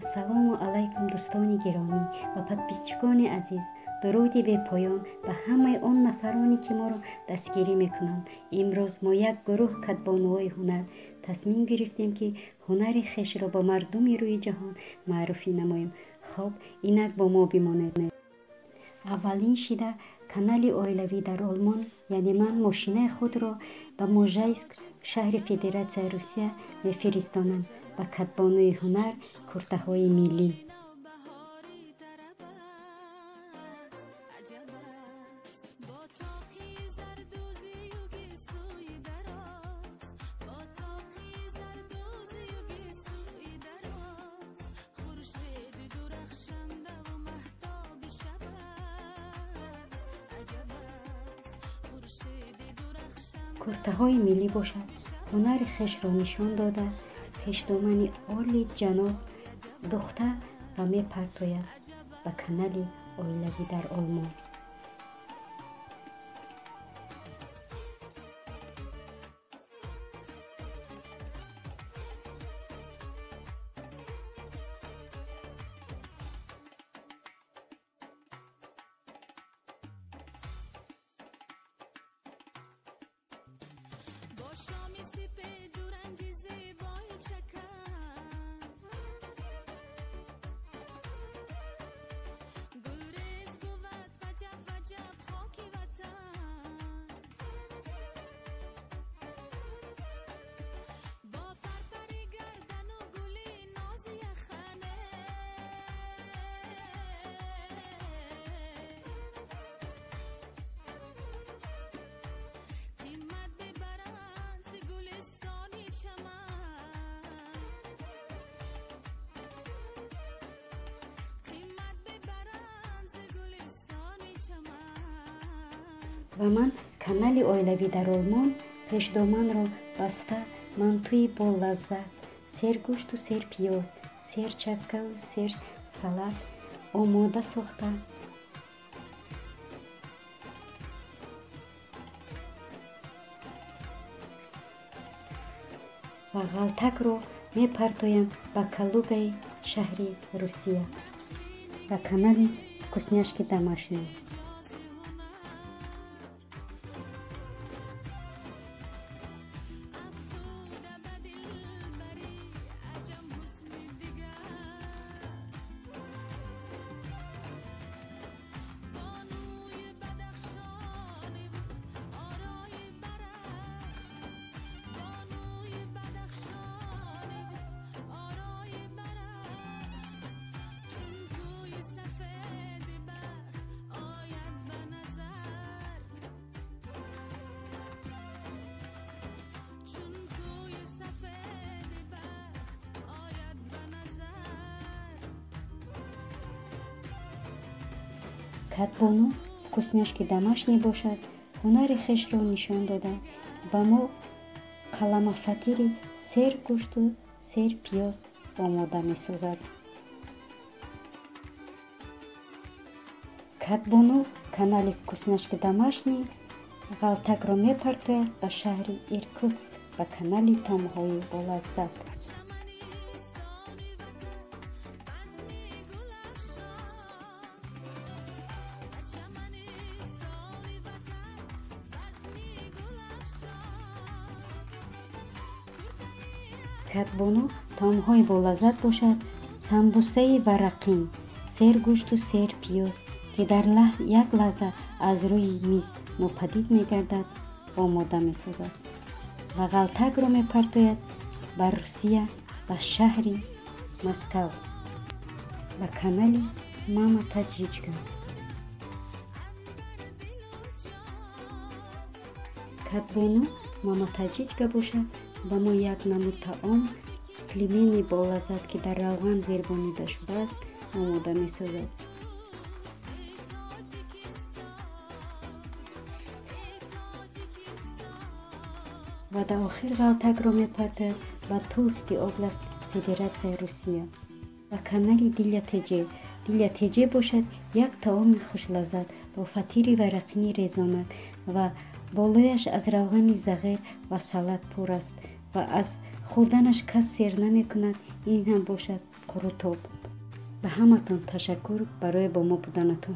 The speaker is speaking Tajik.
Ассалому алайкум, дӯстони гиромӣ ва подписчикони азиз. Дуруди бепоён ба ҳамаи он нафароне, ки моро дастгирӣ мекунанд. Имрӯз мо, як гурӯҳ кадбонуҳои ҳунар, тасмим гирифтем, ки ҳунари хешро ба мардуми рӯи ҷаҳон маъруфӣ намоем. Хоб, инак бо мо бимонед. Аввалин шида канали оилавӣ дар Олмон, яъне ман, мошинаи худро ба Можайск, шаҳри Федератсияи Русия, мефиристонам ба кадбонуи ҳунар куртаҳои миллӣ. Куртаҳои миллӣ бошад, ҳунари хешро нишон дода, пешдомани оли ҷаноб духта ва мепартояд ба канали оилавӣ дар Олмон. Ва ман, канали оилавӣ дар Олмон, пешдоманро баста, мантуи болаззат, сергӯшту серпиёз, серчаккаву сер салат омода сохта, ва ғалтакро мепартоям ба Калугаи шаҳри Русия, ба канали Вкусняшки домашние. Кадбону Вкусняшки домашние бошад, ҳунари хешро нишон дода, ба мо қаламафатири сергӯшту серпиёз омода месозад. Кадбону канали Вкусняшки домашние ғалтакро мепартояд ба шаҳри Иркутск, ба канали таомҳои болаззат. Кадбону таомҳои болаззат бошад, самбусаи варақин, сергӯшту серпиёз, ки дар як лаҳза аз рӯи миз нопадид мегардад, омода месозад ва ғалтакро мепартояд ба Русия, ба шаҳри Москав, ба канали Мама Таҷичка. Кадбону Мама Таҷичка бошад, ба мо як намуд таом, пельмени болаззат, ки дар равған зербонида шудааст, омода месозад. Ва дар охир ғалтакро мепартояд ба Тульский область, Федератсияи Русия, ба канали Диля Теҷе. Диля Теҷе бошад, як таоми хушлаззат бо фатири варақини резонак ва болояш аз равғани зағир ва салат пур аст ва аз хӯрданаш кас сер намекунад. Ин ҳам бошад. Қурутоб. Ба ҳаматон ташаккур барои бо мо буданатон.